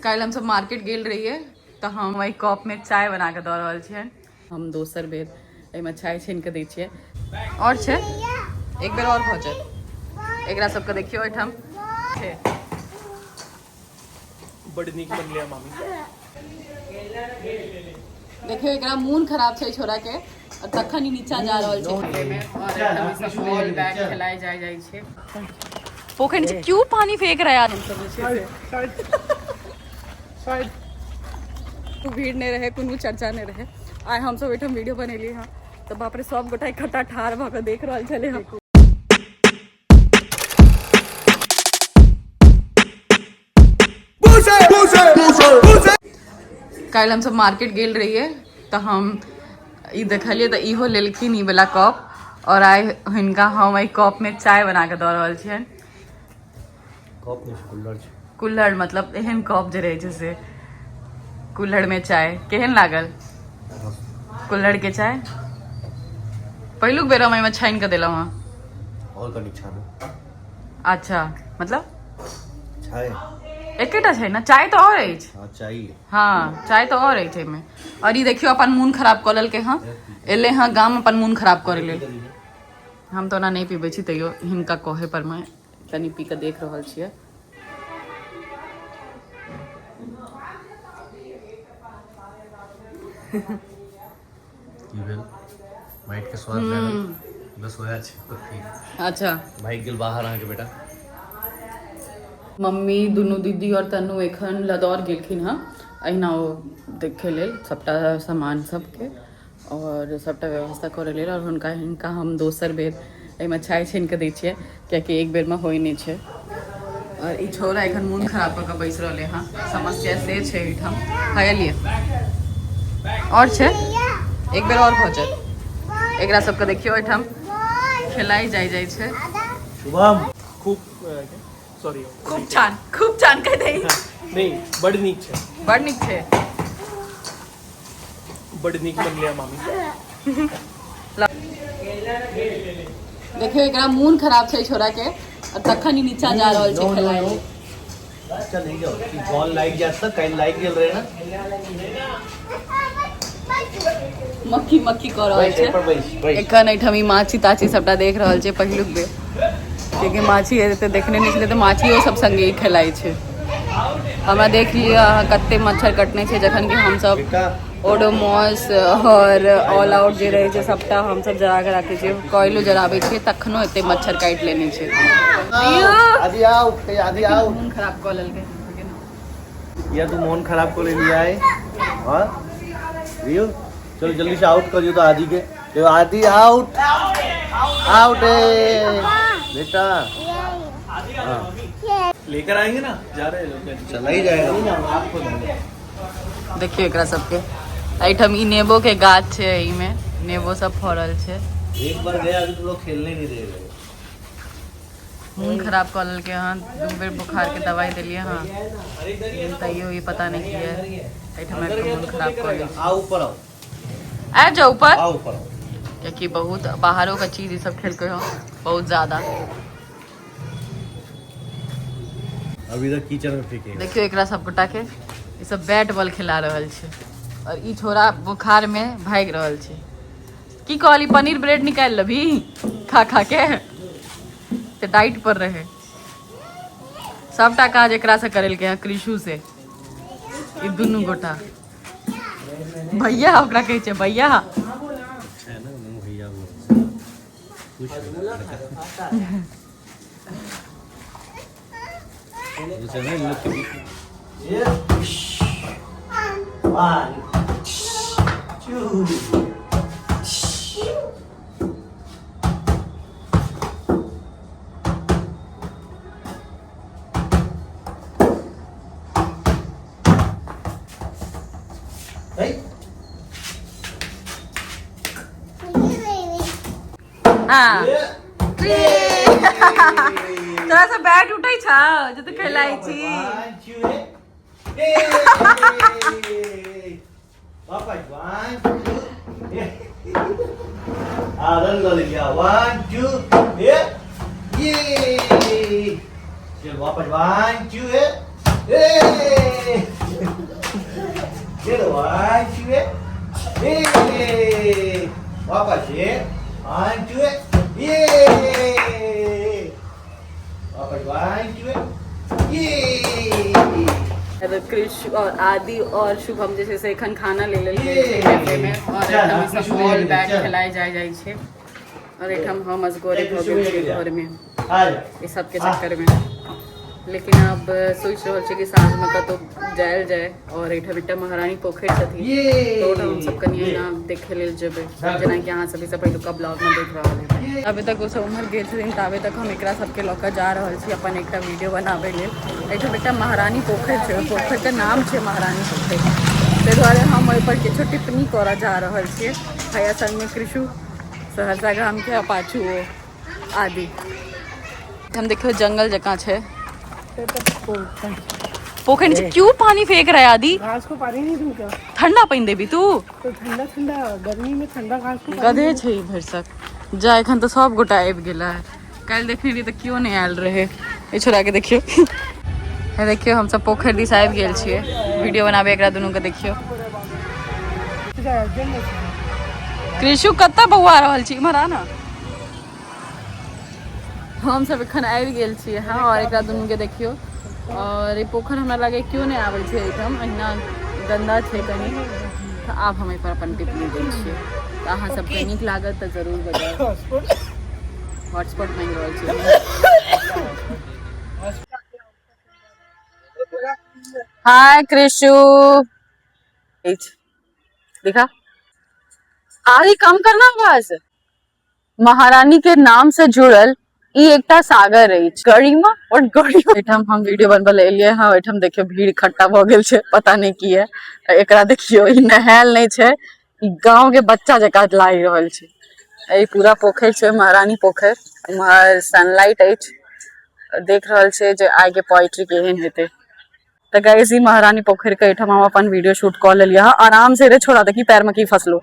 काल्हि हमसब मार्केट गेल रहियै तऽ हम एहि कपमे चाय बना कऽ दऽ रहल छियनि। हम दोसर बेर एहिमे चाय छानि कऽ दै छियै। आओर छै एक बेर आओर भऽ जायत। एकरा सबके देखियौ एहिठाम छै। बड नीक बनलै मामी। देखियौ एकरा मोन खराब छै छोरा के और तखन ही नीचा जा रहल छै खेले में और एहिठाम ई सब बॉल बैट खेलाय जाय जाय छै। पोखरि नीचे क्यों पानी फेंक रहा है यार? हम सब जे छै से भीड़ नहि रहे, कोनो चर्चा नहि रहे। आइ हमसब एहिठाम वीडियो बनेलियै हँ तऽ बाप रे सब गोटा इकट्ठा ठाढ़ भऽ कऽ देख रहल छलै हँ। काल्हि हमसब मार्केट गेल रहियै तऽ हम ई देखलियै तऽ इहो लेलखिन ई वाला कप और आइ हिनका हम एहि कप में चाय बना कऽ दऽ रहल छियनि। कप नहि छै, कुल्हड़ छै। कुल्हड़ मतलब एहन कप जे रहै छै से कुल्हड़ में चाय। केहन लागल कुल्हड़ के चाय? पहिलुक बेर हम एहिमे छानि कऽ देलहुँ हँ। और कनी छानू। अच्छा मतलब चाय एकेटा छै ने? चाय तऽ और अछि। हाँ चाय। हाँ चाय तऽ और अछि एहिमे। और ई देखियौ अपन मोन खराब कऽ लेलकै हँ, एलै हँ गाम अपन मोन खराब करै लेल। हम तऽ ओना नहि पीबै छी तैयो हिनका कहै पर मे कनि पी कऽ देख रहल छियै। की भेल? माटि के स्वाद लागल बस वएह छै। अच्छा भागि गेल बाहर अहाँके बेटा। मम्मी दुनू दीदी और तनु एखन लदौर गेलखिन हँ अहिना ओ देखे लेल सबटा सामान सबके और सबटा व्यवस्था करे लेल। और हुनका हिनका हम दोसर बेर एहिमे चाय छानि कऽ दै छियै कियाकि एक बेरमे होइ नहि छै। और ई छोरा एखन मोन खराब कऽ कऽ बैस रहलै हँ, समस्या से छै एहिठाम। खाइलियै और छै एक बेर और भऽ जायत। एकरा सबके देखियौ एहिठाम खेलाइ जाय जाय छै। शुभम खूब सॉरी खूब छान, खूब छान कहि दही। नहीं बड नीक छै। बड नीक छै। बड नीक बनलै मामी। देखियौ एकरा मोन खराब छै छोरा के और तखन ही नीचा जा रहल छै खेलाय लेल। अच्छा नहीं जाओ कि बॉल लाग जात त काल्हि लागि गेल रहे ना। मक्खी मक्खी कऽ रहल बैस छै। एहि पर बैस बैस। एखन एहिठाम ई माछी ताछी सबटा देख रहल छै पहिलुक बेर, कियाकि माछी एते देखने नहि छलै तऽ माछियो सब संगे ही खेलाइ छै। हमरा देख लिअ अहाँ कते मच्छर कटने छै, जखन कि हमसब ओडोमॉस और ऑल आउट जे रहै छै सबटा हमसब जरा के राखै छियै, कोयलो जराबै छियै तखनो एते मच्छर काटि लेने छै। आदि आओ, आदि आओ। मोन खराब कऽ लेलकै। या तू मोन खराब कऽ लेली आइ। हाँ रियो चलो जल्दी से आउट कर दियो तो आदि के। तो आदि आउट आउट है बेटा। हाँ लेकर आएंगे ना, जा रहे हैं लोग। चला ही जाएगा। देखियौ एकरा सबके एहिठाम ई नेबो के गाछ छै, एहिमे नेबो सब फड़ल छै। एक बार गया अभी तो लोग खेलने नहीं दे रहे। मोन खराब कऽ लेलकै हँ, दू बेर बुखार के दवाई देलियै हँ तैयो ई पता नहीं किया एहिठाम आबि कऽ मोन खराब कऽ लै छै। आओ ऊपर आओ, आबि जाउ ऊपर। आओ ऊपर आओ। कियाकि बहुत बाहरो के चीज ई सब खेलकै हँ बहुत ज्यादा। अभी तक कीचड़ में फेंके। देखियौ एकरा सब गोटा के ई सब बैट बॉल खेला रहल छै और ई छोरा बुखार में भागि रहल छै। की कहली पनीर ब्रेड निकालि लेबही खा खा के से डाइट पर रहे। सबटा काज एकरा से करेलकै हँ कृषु से ई दुनू गोटा। भैया ओकरा कहै छै भैया। अच्छा है ना, मुँह भैया वो। खुश हो रहा है। वो ना, इन लोग के बीच में। One, two. Hey. हाँ। तोरा से बैट उठै छौ जे तू खेलाइ छी। One, two, hey. Papa, one, two, hey. हाँ, रन कर लिया। One, two, hey. ये। चल वापस one, two, hey. Hey. 1 2 3 वापस ये 1 2 ये वापस 1 2 ये। कृष और आदि और शुभम जे छै से एखन खाना ले लेलकै कैफे में और एहिठाम सब बॉल बैट खेलाय जाय जाइ छै और एहिठाम हम असगरे भऽ गेल छियै घरमे ई सबके चक्करमे। लेकिन आब सोचि रहल छी कि साँझमे कतहु जायल जाय और एहिठाम एकटा महारानी पोखरि छथिन तऽ ओहिठाम हमसब कनि एना देखै लेल जेबै, जेनाकि अहाँ सब ईसँ पहिलुका ब्लॉगमे देख रहल हेबै। अभी तक ओसब उम्हर गेल छथिन ताबे तक हम एकरा सबके लऽ कऽ जा रहल छी अपन एकटा वीडियो बनाबै लेल। एहिठाम एकटा महारानी पोखरि छै, ओहि पोखरिके नाम छै महारानी पोखरि, ताहि दुआरे हम ओहिपर किछो टिप्पणी करऽ जा रहल छियै। भैया संगमे कृषु सहरसा गामके आ पाछू ओ आदि। हम देखियौ जंगल जकाँ छै पोखरि नीचे। क्यों पानी फेंक रहा है आदि? घास को पानी नहीं दूं क्या? ठंडा पानि देबी तू? तो ठंडा ठंडा गर्मी में ठंडा घास को। गधे छै ई भरिसक। जा एखन तऽ सब गोटा आबि गेला। काल्हि देखने रहियै तऽ केओ नहि आयल रहै। एहि छोड़ा के देखियौ, हे देखियौ हमसब पोखरि दिस आबि गेल छियै वीडियो बनाबे। एकरा दुनू के देखियौ। कृषु कतऽ बौआ रहल छी? इम्हर आ न। हमसब एखन आबि गेल छियै हँ और एकरा दुनू के देखियौ। और ई पोखरि हमरा लागै केओ नहि आबै छै एहिठाम, अहिना गन्दा छै कनि। तऽ आब हम एहिपर अपन टिप्पणी दै छियै, तऽ अहाँ सबके नीक लागत तऽ जरूर बजाउ। हॉटस्पॉट मांगि रहल छी। हाय कृषु, दिखा आगे कम करना आवाज। महारानी के नाम से जुड़ल ई एकटा सागर अछि, गरिमा और गरिमा। एहिठाम हम वीडियो बनबै लए एलियै हँ। ओहिठाम देखियौ भीड़ इकट्ठा भऽ गेल छै, पता नहि की है। एकरा देखियौ, ई नहायल नहि छै, ई गाँव के बच्चा जकाँ लागि रहल छै। ई पूरा पोखरि छै महारानी पोखरि। उम्हर सनलाइट अछि, देख रहल छै जे आइ के पोएट्री केहन हेतै। तऽ गाइस ई महारानी पोखरि के एहिठाम हम अपन वीडियो शूट कऽ लेलियै हँ। आराम से रे छोड़ा, देखी पैर में की फसलो।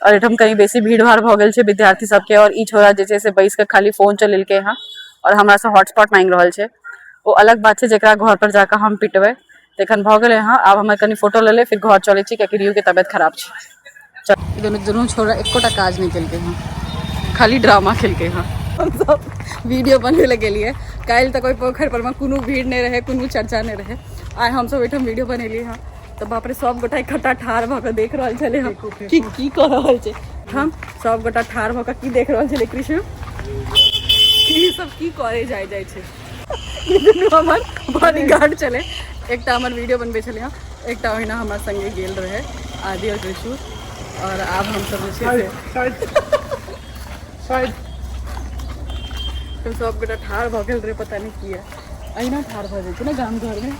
और एहिठाम कनि बेसी भीड़ भाड़ भऽ गेल छै विद्यार्थी सबके और ई छोड़ा जे छै से बैस कऽ खाली फोन चलेलकै हँ और हमरा से हॉटस्पॉट मांगि रहल छै। ओ अलग बात छै जेकरा घर पर जाकऽ हम पिटबै। तऽ एखन भऽ गेलै हँ, आब हमर कनि फोटो लऽ ले फिर घर चलै छी, कियाकि रियू के तबियत खराब छै। चल। ई दुनू दुनू छोड़ा एकोटा काज नहि केलकै हँ, खाली ड्रामा केलकै हँ। हमसब वीडियो बनबै लए गेलियै काल्हि तक ओहि पोखरि पर मे कोनो भीड़ नहि रहै, कोनो चर्चा नहि रहै। आइ हमसब ओहिठाम वीडियो बनेलियै हँ तऽ बाप रे, सब गोटा इकट्ठा ठाढ़ भऽ कऽ देख रहल छलै हँ कि की कऽ रहल छै। हम सब गोटा ठाढ़ भऽ कऽ की देख रहल छलै कृष्ण, ई सब की करे जाय जाइ छै। ई दुनू हमर बॉडीगार्ड छलै, एकटा हमर वीडियो बनबै छलै हँ, एकटा ओहिना हमरा संगे गेल रहै आदि और कृष्ण। और आब हमसब जे छै से साइड साइड हम सब गोटा ठाढ़ भऽ गेल रहै, पता नहि किया अहिना ठाढ़ भऽ जाइ छै ने गाम घरमे।